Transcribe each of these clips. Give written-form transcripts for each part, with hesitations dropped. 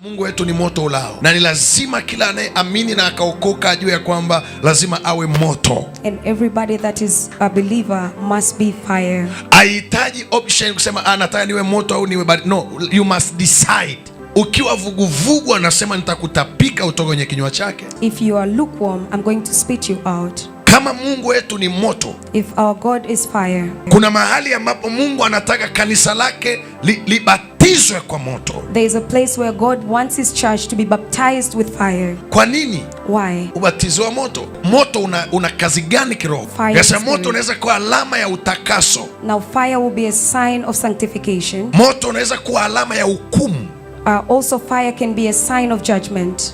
Mungu wetu ni moto ulao, na ni lazima kila anayeamini na akaokoka ajue ya kwamba lazima awe moto. And everybody that is a believer must be fire. Haihitaji option kusema, "Ah, nataka niwe moto au niwe baridi." No, you must decide. Ukiwa vuguvugu, anasema nitakutapika utoke kwenye kinywa chake. If you are lukewarm, I'm going to spit you out. Kama Mungu wetu ni moto, If our God is fire, kuna mahali ambapo Mungu anataka kanisa lake libatizwe kwa moto. There is a place where God wants His church to be baptized with fire. Kwa nini? Why? Ubatizo wa moto. Moto una kazi gani kiroho? Fire Sasa spirit. moto unaweza kuwa alama ya utakaso. Now, fire will be a sign of sanctification. Moto unaweza kuwa alama ya hukumu, Also, fire can be a sign of judgment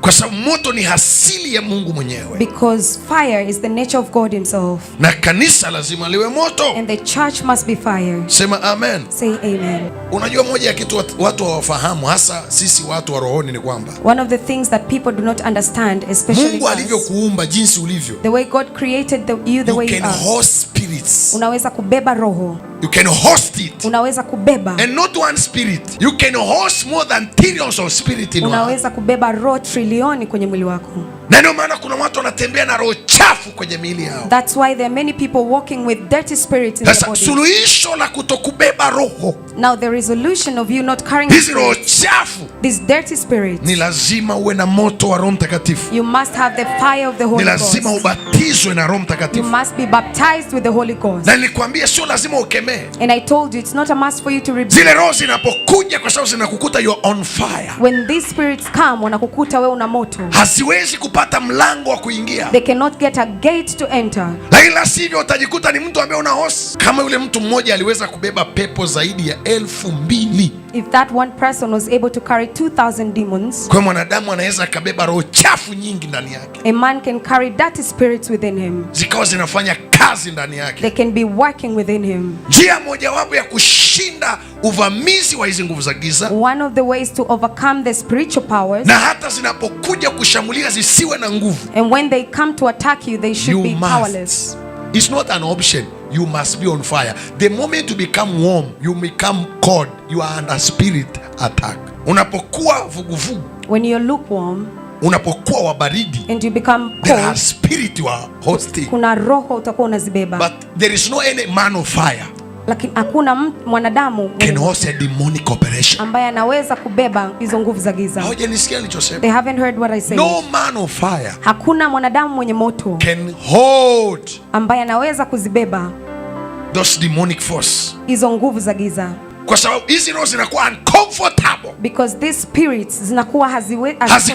kwa sababu moto ni asili ya Mungu mwenyewe, because fire is the nature of God Himself. Na kanisa lazima liwe moto. And the church must be fire. Sema amen. Say amen. Unajua, moja ya kitu watu hawafahamu, hasa sisi watu wa rohoni, ni kwamba One of the things that people do not understand, especially Mungu us, alivyokuumba jinsi ulivyo, the way God created you the you way you can are, host spirits. Unaweza kubeba roho, You can host it. Unaweza kubeba, And not one spirit. You can host more than trillions of spirit in your heart. Unaweza kubeba roho trilioni kwenye mwili wako. Na ndio maana kuna watu wanatembea na roho chafu kwenye miili yao. That's why there are many people walking with dirty spirits in their Sasa body. Suluhisho la kutokubeba roho Now the resolution of you not carrying hizi roho spirits, chafu these dirty spirits, ni lazima uwe na moto wa Roho Mtakatifu. You must have the fire of the Ni Holy lazima Ghost. Ubatizwe na Roho You Mtakatifu. Must be baptized with the Holy Ghost. Na nilikwambia sio lazima ukemee. And I told you it's not a must for you to rebuke. Zile roho zinapokuja, kwa sababu zinakukuta you are on fire, When these spirits come, wanakukuta wewe una moto. Haziwezi kupata mlango wa kuingia, They cannot get a gate to enter. Lakini la sivyo utajikuta ni mtu ambaye una host. Kama yule mtu mmoja aliweza kubeba pepo zaidi ya 2000, If that one person was able to carry 2,000 demons, kwa mwanadamu anaweza akabeba roho chafu nyingi ndani yake, a man can carry dirty spirits within him. Zikawa zinafanya kazi ndani yake. They can be working within him. Njia mojawapo ya kushinda uvamizi wa hizi nguvu za giza, One of the ways to overcome the spiritual powers, na hata zinapokuja kushambulia zisiwe na nguvu, and when they come to attack you, they should you be powerless. Must. It's not an option. You must be on fire. The moment you become warm, you become cold. You are under spirit attack. Unapokuwa vuguvugu, When you're lukewarm unapokuwa wa baridi, and you become there are cold, spirit you are hosting. Kuna roho utakuwa unazibeba. But there is no any man of fire Lakini hakuna mwanadamu can host a demonic operation. Ambaye anaweza kubeba hizo nguvu za giza. Hawajanisikia nilichosema. They haven't heard what I said. No man of fire Hakuna mwanadamu mwenye moto can hold ambaye anaweza kuzibeba those demonic force. Hizo nguvu za giza, Kwa sababu hizi roho zinakuwa uncomfortable. Because these spirits zinakuwa haziko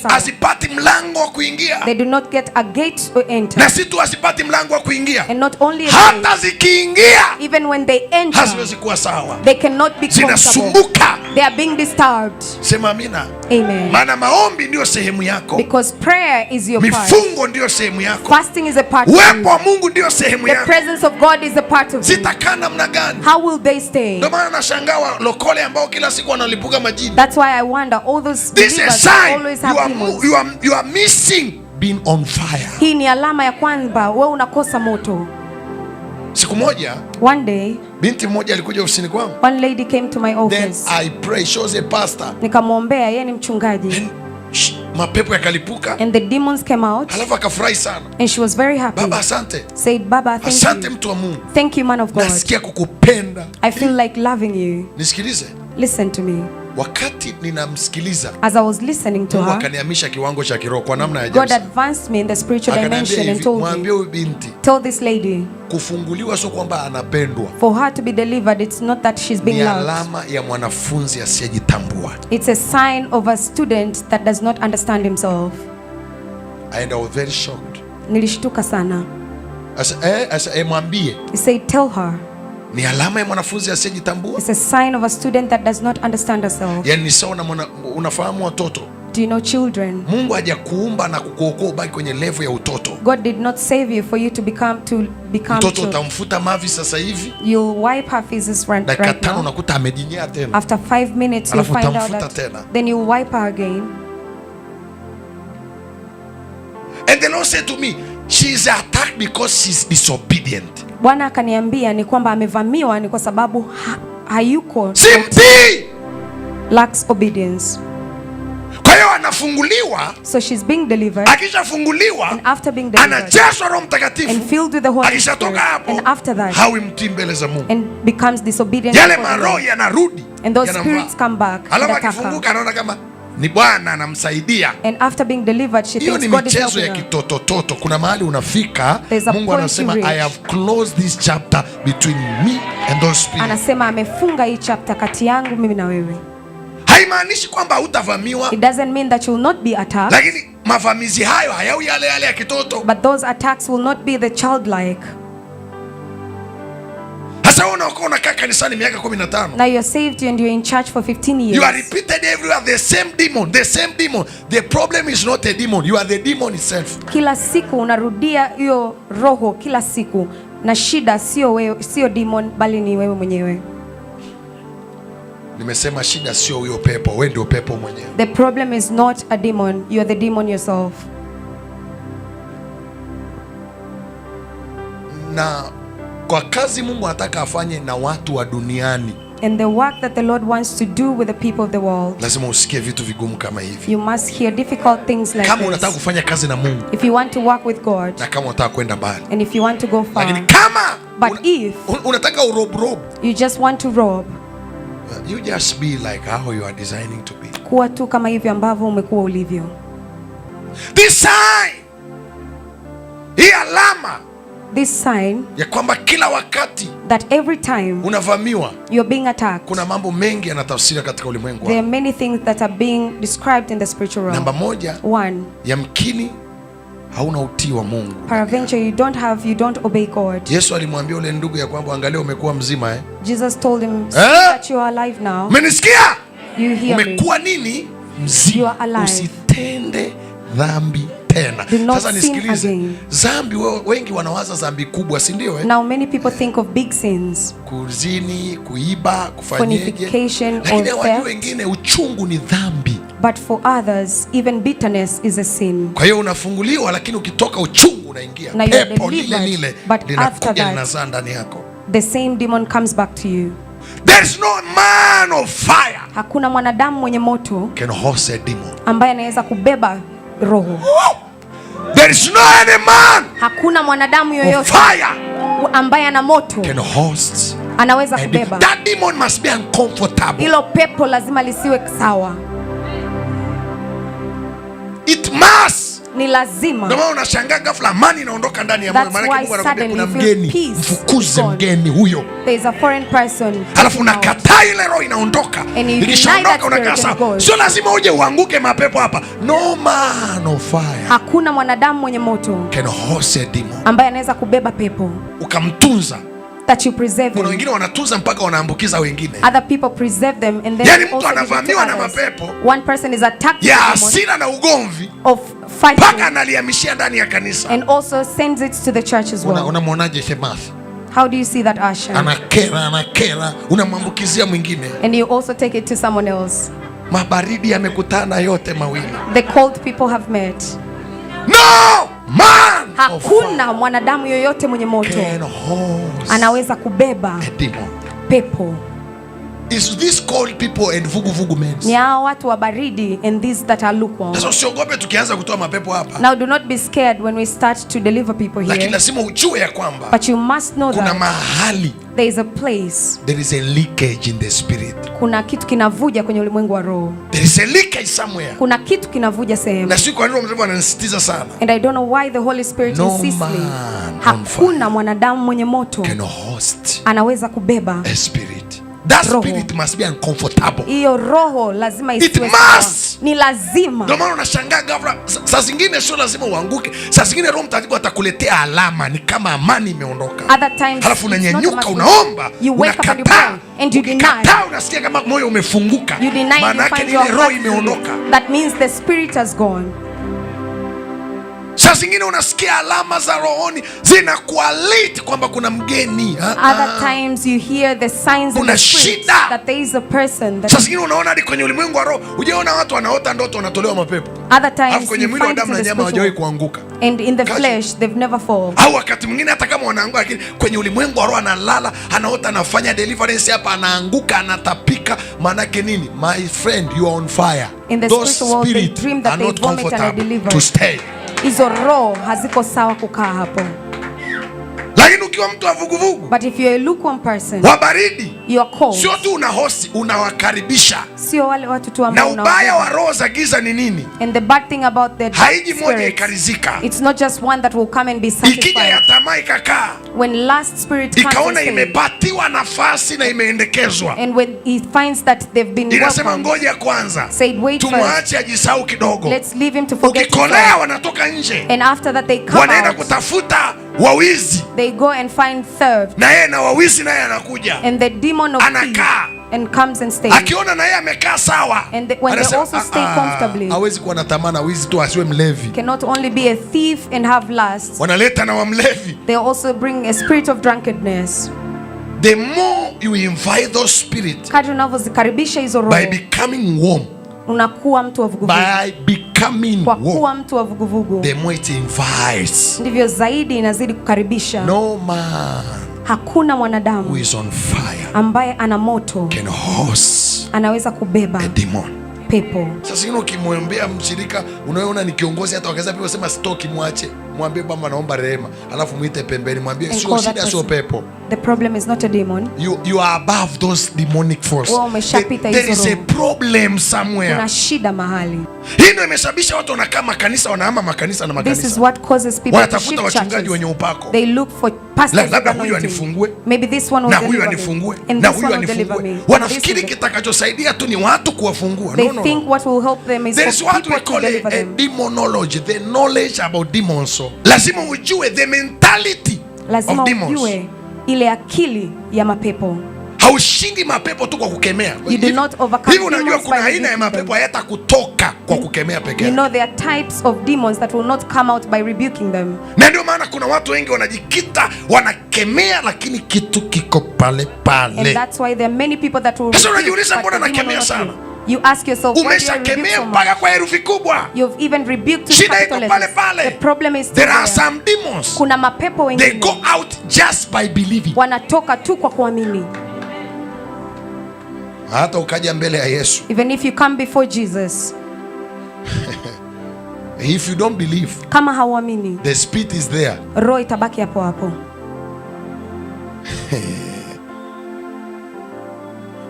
sawa. Hazipati mlango wa kuingia. They do not get a gate to enter. Na si tu hazipati mlango wa kuingia, And not only a gate, hata zikiingia even when they enter, haziwezi kuwa sawa, they cannot be comfortable. Zinasumbuka. They are being disturbed. Sema amina. Amen. Maana maombi ndiyo sehemu yako, Because prayer is your part. Mifungo ndiyo sehemu yako, Fasting is a part of uwepo you. wa Mungu ndiyo sehemu The yako. Presence of God is a part of you. Zitakaa namna gani? How will they stay? Ndio maana nashangaa walokole ambao kila siku wanalipuka majini. That's why I wonder all those This is a believers that sign always you have are, demons. you are missing being on fire. Hii ni alama ya kwamba wewe unakosa moto. Siku moja One day, binti mmoja alikuja ofisini kwangu. One lady came to my Then office. I pray, she was a pastor. Nikamwombea, yeye ni mchungaji. Then mapepo yakalipuka. And the demons came out Alafu akafurahi sana. And she was very happy. Baba, asante. Said, "Baba, thank Asante you. mtu wa Mungu. Thank you, man of God. Nasikia kukupenda. I feel like loving you." Nisikilize. Listen to me. Wakati ninamsikiliza, As I was listening to Mungu her, akanihamisha kiwango cha kiroho kwa namna ya ajabu God sana. Advanced me in the spiritual Akaniambia dimension and hivi, told mwambie me, huyu binti "Tell this lady, kufunguliwa sio kwamba anapendwa, for her to be delivered, it's not that she's being ni loved. Alama ya mwanafunzi asiyejitambua. It's a sign of a student that does not understand himself." And I was very shocked. Nilishtuka sana. Asa, mwambie He said, "Tell her, ni alama ya mwanafunzi asiyejitambua. It's a sign of a student that does not understand herself." Yaani ni sawa na unafahamu watoto. Do you know children? Mungu hajakuumba na kukuokoa ubaki kwenye level ya utoto. God did not save you for you to become Mtoto children. utamfuta mavi sasa hivi, You'll wipe her feces dakika right 5 now. unakuta amejinyea tena. After 5 minutes, you'll Alafu find out utamfuta that. Tena. Then you'll wipe her again. And the Lord said to me, "She is attacked because she's disobedient." Bwana akaniambia ni kwamba amevamiwa ni kwa sababu hayuko Si mtii. Lacks obedience. Kwa hiyo anafunguliwa. So she's being delivered. Akishafunguliwa, And after being delivered anajazwa Roho Mtakatifu. and filled with the Holy Akishatoka Spirit, hapo, and after that, hawi mtii mbele za Mungu. and becomes disobedient Yale before the maroho Lord. yanarudi, And those yanamvaa. spirits come back and Alafu attack her. akifunguka anaona kama ni Bwana anamsaidia. And after being delivered, she Hiyo thinks ni God is michezo ya helping her. kitotototo. Kuna mahali unafika, There's a Mungu point anasema, you reach. "I have closed this chapter between me and those spirits." Anasema amefunga hii chapter kati yangu mimi na wewe. Haimaanishi kwamba hutavamiwa, It doesn't mean that you will not be attacked, lakini mavamizi hayo hayawi yale yale ya kitoto. But those attacks will not be the childlike. Sasa wewe unakuwa unakaa kanisani miaka 15. Now you're saved and you're in church for 15 You are years. Repeated everywhere, the same demon, the same demon. The problem is not a demon, you are the demon itself. Kila siku unarudia hiyo roho kila siku, na shida sio wewe, sio demon, bali ni wewe mwenyewe. Nimesema shida sio huyo pepo, wewe ndio pepo mwenyewe. The problem is not a demon, you are the demon yourself. Na kwa kazi Mungu anataka afanye na watu wa duniani, And the work that the Lord wants to do with the people of the world, lazima usikie vitu vigumu kama hivi. You must hear difficult things like Kama unataka this. kufanya kazi na Mungu If you want to work with God na kama unataka kwenda mbali. And if you want to go far, Lakini kama but if unataka urob-rob, you just want to rob, you just be like how you are designing to be. Kuwa tu kama hivyo ambavyo umekuwa ulivyo. This sign, hii alama This sign ya kwamba kila wakati that every time unavamiwa, you're being attacked, kuna mambo mengi yanatafsiriwa katika ulimwengu. There are many things that are being described in the spiritual realm. Namba moja, One, yamkini hauna utii wa Mungu. Peradventure you don't obey God. Yesu alimwambia ule ndugu ya kwamba angalia umekuwa mzima, eh? Jesus told him, "See Eh? that you are alive now." Umenisikia? You hear me? Umekuwa nini? You Mzima. are alive. Usitende dhambi tena. Do not Sasa sin nisikilize. Again. Dhambi wengi wanawaza dhambi kubwa, si ndio, eh? Now many people think of big sins. Kuzini, kuiba, kufanyeje. Fornication or Lakini hawajui theft. wengine uchungu ni dhambi. But for others, even bitterness is a sin. Kwa hiyo unafunguliwa, lakini ukitoka uchungu unaingia. Now you are Pepo lile delivered, lile but after linakuja that, linazaa ndani yako. the same demon comes back to you. There is no man of fire Hakuna mwanadamu mwenye moto can host a demon. Ambaye anaweza kubeba roho. There is no any man Hakuna mwanadamu of yoyote fire ambaye ana moto can host anaweza a demon. kubeba. That demon must be uncomfortable. Hilo pepo lazima lisiwe sawa. It must. Ni lazima. Ndio maana unashangaa ghafla amani inaondoka ndani ya moyo. That's Maana why Mungu anakuambia kuna suddenly you feel mgeni, peace mfukuze gone. mgeni huyo. There is a foreign person Alafu out. unakataa ile roho inaondoka. And you deny Ikishaondoka that spirit unakaa and sawa. goes. Sio lazima uje uanguke mapepo hapa. No man of fire Hakuna mwanadamu mwenye moto can host a demon. Ambaye anaweza kubeba pepo Ukamtunza. That you preserve Kuna him. wengine wanatunza mpaka wanaambukiza wengine. Other people preserve them and then Yaani also mtu give it to anavamiwa na others. mapepo One person is attacked ya by the demon hasira na ugomvi of fighting mpaka analihamishia ndani ya kanisa. And also sends it to the church as well. Unamwonaje shemasi? How do you see that usher? Anakera, anakera, unamwambukizia mwingine. And you also take it to someone else. Mabaridi yamekutana yote mawili. The cold people have met. No man of fire Hakuna mwanadamu yoyote mwenye moto can host anaweza kubeba a demon. pepo. Is this cold people and vuguvugu men. Ni hao watu wa baridi and these that are lukewarm. Sasa usiogope tukianza kutoa mapepo hapa. Now do not be scared when we start to deliver people Lakini here. lazima ujue ya kwamba But you must know kuna that mahali there is a place. There is a leakage in the spirit. Kuna kitu kinavuja kwenye ulimwengu wa roho. There is a leakage somewhere. Kuna kitu kinavuja sehemu. Na siku kwa nini Roho Mtakatifu ananisisitiza sana. And I don't know why the Holy Spirit No insists me. man on Hakuna fire mwanadamu mwenye moto can host anaweza kubeba a spirit. That roho. Spirit must be uncomfortable. Hiyo roho lazima It isiwe sawa. must. Ni lazima. Ndio maana unashangaa ghafla, saa zingine sio lazima uanguke. Saa zingine Roho Mtakatifu atakuletea alama, ni kama amani imeondoka. Other times Halafu it's not a unanyanyuka, must. Unaomba, You wake up and you unakataa. pray and you deny. Ukikataa unasikia kama moyo umefunguka. You deny and Maana you yake find ni your ile roho heart imeondoka. That means the spirit has gone. Saa zingine unasikia alama za rohoni zinakualert kwamba kuna mgeni. Ah, Other ah. times you hear the signs in Kuna the spirit shida. That there is a person that Saa zingine unaona hadi kwenye ulimwengu wa roho, hujaona watu wanaota ndoto wanatolewa mapepo. Other Alafu times kwenye you mwili wa find it damu in na the nyama hawajawahi spiritual. kuanguka. And in the Kazi. flesh, they've never fall. Au wakati mwingine hata kama wanaanguka, lakini kwenye ulimwengu wa roho analala, anaota, anafanya deliverance hapa, anaanguka, anatapika. Maanake nini? My friend, you are on fire. In the Those spiritual world, they spirit dream that are they not vomit and are comfortable delivered. to stay. Hizo roho haziko sawa kukaa hapo. Lakini ukiwa mtu wa vuguvugu, But if you're a lukewarm person, wa baridi, you are cold. sio tu una hosi, unawakaribisha. Sio wale watu tu Na ambao ubaya unawaona. wa roho za giza ni nini? And the bad thing about the dark Haiji moja spirits, ikarizika, it's not just one that will come and be ikija satisfied. ya tamaa ikakaa, When last spirit comes and ikaona stays, imepatiwa nafasi na imeendekezwa, and when he finds that they've been inasema welcomed, ngoja kwanza said wait first, tumwache ajisahau kidogo. let's leave him to forget Ukikolea himself. wanatoka nje, And after that they come wanaenda out, kutafuta wawizi, they go and find theft, na yeye na wawizi naye anakuja, and the demon of thief Anakaa. and comes and stays. akiona na yeye amekaa sawa, And when they anasema, also stay "Ah, ah, comfortably." hawezi kuwa na tamaa na wizi tu, asiwe mlevi. Cannot only be a thief and have lust, Wanaleta na wamlevi. they also bring a spirit of drunkenness. The more you invite those spirit Kadri unavyozikaribisha hizo roho, by becoming warm, unakuwa mtu wa vuguvugu. by becoming Kwa kuwa warm, mtu wa vuguvugu, the more it invites. ndivyo zaidi inazidi kukaribisha. No man Hakuna who mwanadamu is on fire ambaye ana moto can host anaweza kubeba a demon. pepo. Sasa ingine ukimwambia mshirika unayeona ni kiongozi, hata wakaweza pia sema stoki, mwache, mwambie kwamba naomba rehema, alafu mwite pembeni, mwambie And sio call that shida, sio person. pepo. The problem is not a demon. You are above those demonic force. Wewe umeshapita There hizo is a roho. problem somewhere. Kuna shida mahali. Hii ndio imesababisha watu wanakaa makanisa, wanahama makanisa na This is makanisa, what causes people to wanatafuta shift wachungaji churches. wenye upako. They look for pastors Labda with huyu anointing. anifungue. Maybe this one will Na huyu deliver me. anifungue, And na this huyu one will deliver me. anifungue. And this Wanafikiri will- kitakachosaidia tu ni watu kuwafungua. They No, no, think no. what will help them is There is for what we people to call deliver a them. demonology, the knowledge about demons. So, lazima ujue the mentality Lazima of demons. ujue ile akili ya mapepo. Haushindi mapepo tu kwa kukemea. You do not overcome Hivi unajua demons kuna by aina ya rebuking mapepo them. hayata kutoka kwa kukemea peke You yake. know there are types of demons that will not come out by rebuking them. Na ndio maana kuna watu wengi wanajikita wanakemea, lakini kitu kiko pale And pale. that's why there are many people that will Sasa rebuke, unajiuliza but mbona the demon nakemea will not sana? leave. You ask yourself, why do I rebuke Umeshakemea so much? mpaka kwa herufi kubwa, You've even rebuked with shida capital iko pale letters. pale. The problem is still There are there. some demons, Kuna mapepo they wengine go out just by believing. wanatoka tu kwa kuamini. Hata ukaja mbele ya Yesu, Even if you come before Jesus, if you don't believe, kama hauamini, the spirit is there. roho itabaki hapo hapo.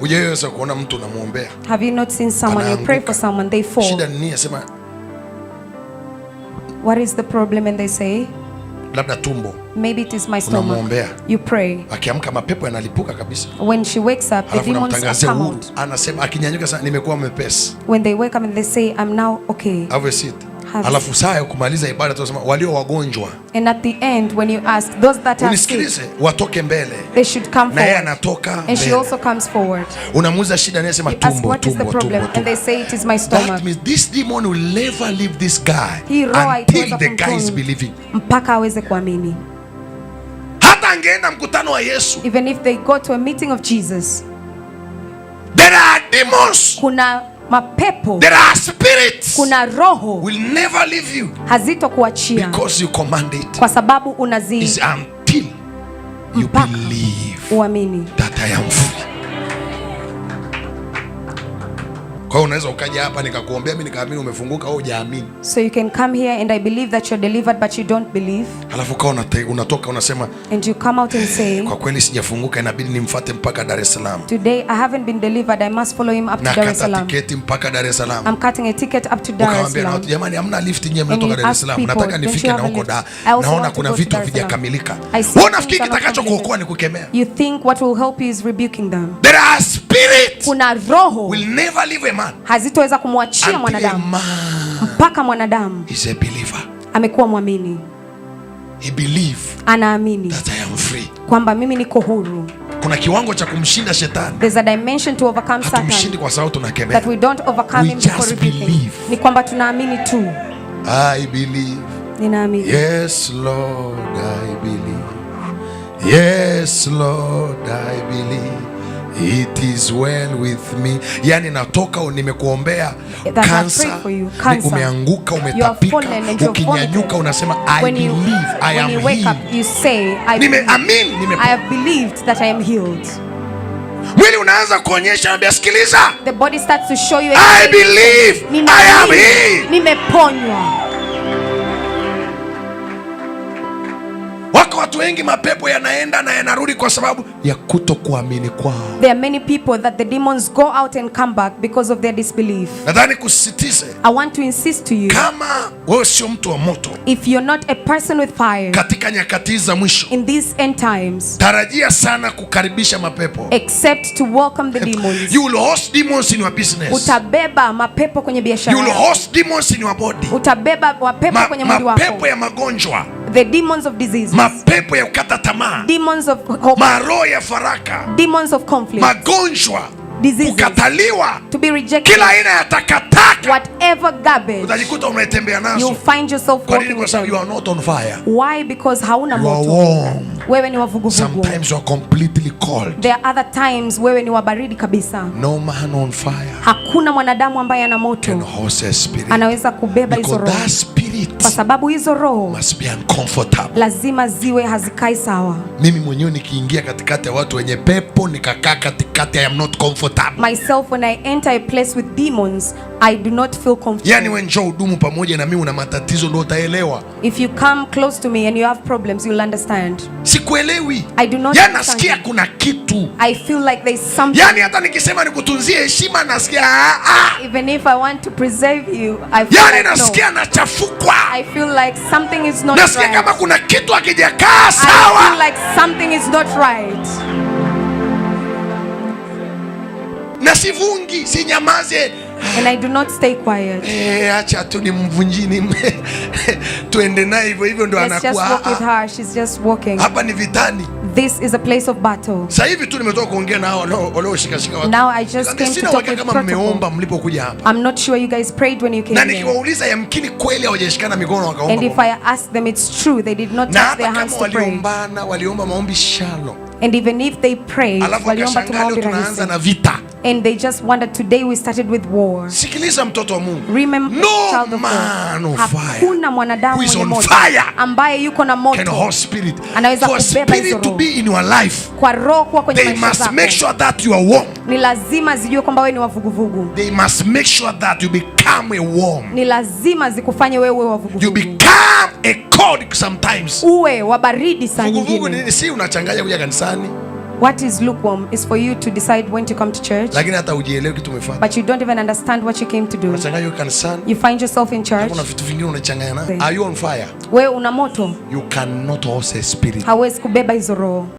Hujaweza kuona mtu unamwombea, Have you not seen someone, you pray Anaanguka. for someone, they fall. Shida ni nini? Asema What is the problem? And they say, labda tumbo. Maybe it is my stomach. Unamwombea. You pray. Akiamka mapepo yanalipuka kabisa, When she wakes up, the alafu demons unamtangazia come uhuru, out. anasema akinyanyuka sana, nimekuwa mwepesi. When they wake up and they say, I'm now okay. Have a seat. Have a Alafu saa ya kumaliza ibada tunasema walio wagonjwa, And at the end, when you ask those that are sick, unisikilize, watoke mbele, they should come na yeye forward. anatoka And she mbele. also comes forward. Unamuuliza shida, anayesema You ask, tumbo, what is the tumbo, problem? tumbo, And they tumbo. say, it is my That stomach. means this demon will never leave this guy Hii roho until haitaweza the guy is kumtoa believing. mpaka aweze kuamini. Hata angeenda mkutano wa Yesu, Even if they go to a meeting of Jesus, there are demons, kuna mapepo, there are spirits kuna roho will never leave you hazitokuachia because you command it. kwa sababu Is unazi until you Mpaka. believe uamini. that I am free. Kwa hiyo unaweza ukaja hapa nikakuombea mimi nikaamini umefunguka au hujaamini. So you can come here and I believe that you're delivered, but you don't believe. Alafu ukawa unatoka unasema And you come out and say, kwa kweli sijafunguka, inabidi nimfuate mpaka Dar es Salaam. today I haven't been delivered, I must follow him up to Dar es Nakata Salaam. tiketi mpaka Dar es Salaam. I'm cutting a ticket up to Dar es Ukawaambia na Salaam. watu, jamani, hamna lift nyie And mnatoka you Dar es ask Salaam, people, nataka "Don't nifike you na have a huko lift? da, I also naona want to kuna go to vitu Dar es Salaam. havijakamilika. I see Wewe unafikiri things are not kitakachokuokoa completed. ni kukemea? You think what will help you is rebuking them. There are spirits Kuna roho will never leave a man hazitoweza kumwachia until a mwanadamu man mpaka mwanadamu is a believer. amekuwa mwamini, He believe anaamini that I am free. kwamba mimi niko huru. Kuna kiwango cha kumshinda shetani, There's a dimension to overcome hatumshindi Satan kwa sababu tunakemea. that we don't overcome We him before just rebuking. believe. Ni kwamba tunaamini tu. I believe. Ninaamini. Yes, Lord, I believe. Yes, Lord, I believe. It is well with me. Yani natoka nimekuombea That I kansa, prayed for you, cancer. Umeanguka, You have umetapika, fallen and you have ukinyanyuka vomited. Unasema I When you, believe I when am you wake up, healed. You say, I believe. Nimeamini, I nimepona. have believed that I am healed. Mwili unaanza kuonyesha, ambia sikiliza, The body starts to show you I and say, believe I am "Ninaamini, healed." nimeponywa. Wako watu wengi mapepo yanaenda na yanarudi kwa sababu ya kutokuamini kwao. There are many people that the demons go out and come back because of their disbelief. Nadhani kusisitize, I want to insist to you, kama wewe sio mtu wa moto if you're not a person with fire katika nyakati hizi za mwisho, in these end times, tarajia sana kukaribisha mapepo. Except to welcome the demons. You will host demons in your business. Utabeba mapepo kwenye biashara You will yako. host demons in your body. Utabeba mapepo kwenye mwili Mapepo wako. ya magonjwa, The demons of diseases, mapepo ya kukata tamaa, demons of hope, maroho ya faraka, demons of conflict, magonjwa, diseases, kukataliwa, to be rejected, kila aina ya takataka whatever garbage, utajikuta unatembea nazo. you'll find yourself Kwa nini? walking Kwa with sababu you them. are not on fire. Why? Because hauna You are moto. warm. Wewe ni wavuguvugu. Sometimes you are completely cold. There are other times wewe ni wa baridi kabisa. No man on fire Hakuna mwanadamu ambaye ana can moto host a spirit. anaweza kubeba hizo Because roho, that spirit kwa sababu hizo roho must be uncomfortable. lazima ziwe hazikai sawa. Mimi mwenyewe nikiingia katikati ya watu wenye pepo nikakaa katikati, I am not comfortable. Myself, when I enter a place with demons, I do not feel comfortable. Yani wewe njoo hudumu pamoja na mimi, una matatizo ndio utaelewa. If you come close to me and you have problems, you'll understand. Sikuelewi. I do not Yani understand. Nasikia kuna kitu. I feel like there's something. Yani hata nikisema nikutunzie heshima nasikia ah, ah. Even if I want to preserve you, I feel Yani like no. nasikia nachafukwa. I feel like something is not Nasikia right. kama kuna kitu hakijakaa I sawa. feel like something is not right. Na sivungi, sinyamaze. And I do not stay quiet. Eh, acha tu nimvunjini tuende naye hivyo hivyo ndo Let's just anakuwa. walk with Ah, her. She's just walking. hapa ni vitani. This is a place of battle. Sasa hivi tu nimetoka kuongea na hao walioshikashika watu. Now I just Nikamwambia, came to sina talk uhakika with kama protocol. mmeomba mlipokuja hapa. I'm not sure you guys prayed when you Na came here. nikiwauliza yamkini kweli hawajashikana mikono wakaomba. And if I ask them, it's true. They did not Na touch hata their kama hands to pray. waliombana waliomba maombi shallow. And even if they prayed, Alafu waliomba tu wakashangaa leo maombi tunaanza rahisi. na vita. And they just wondered, today we started with war. Sikiliza mtoto wa Mungu. Remember, No child of man God, on fire hakuna mwanadamu who is mwenye on moto fire ambaye yuko na can moto host spirit. anaweza For kubeba hizo spirit to roho. be in your life, Kwa roho kuwa kwenye they maisha must zako, make sure that you are warm. ni lazima zijue kwamba wewe ni wavuguvugu. They must make sure that you become a warm. Ni lazima zikufanye wewe uwe You wavuguvugu, become a cold sometimes. Uwe wa baridi saa Vuguvugu nyingine. nini? Si unachanganya kuja kanisani, What is lukewarm is for you to decide when to come to church, lakini hata hujielewi kitu umefuata. But you don't even understand what you came to do. Unachanganya kuja kanisani, You find yourself in church, kuna vitu vingine unachanganya na. Okay. Are you on fire? Wewe una moto, You cannot host a spirit. Hauwezi kubeba hizo roho.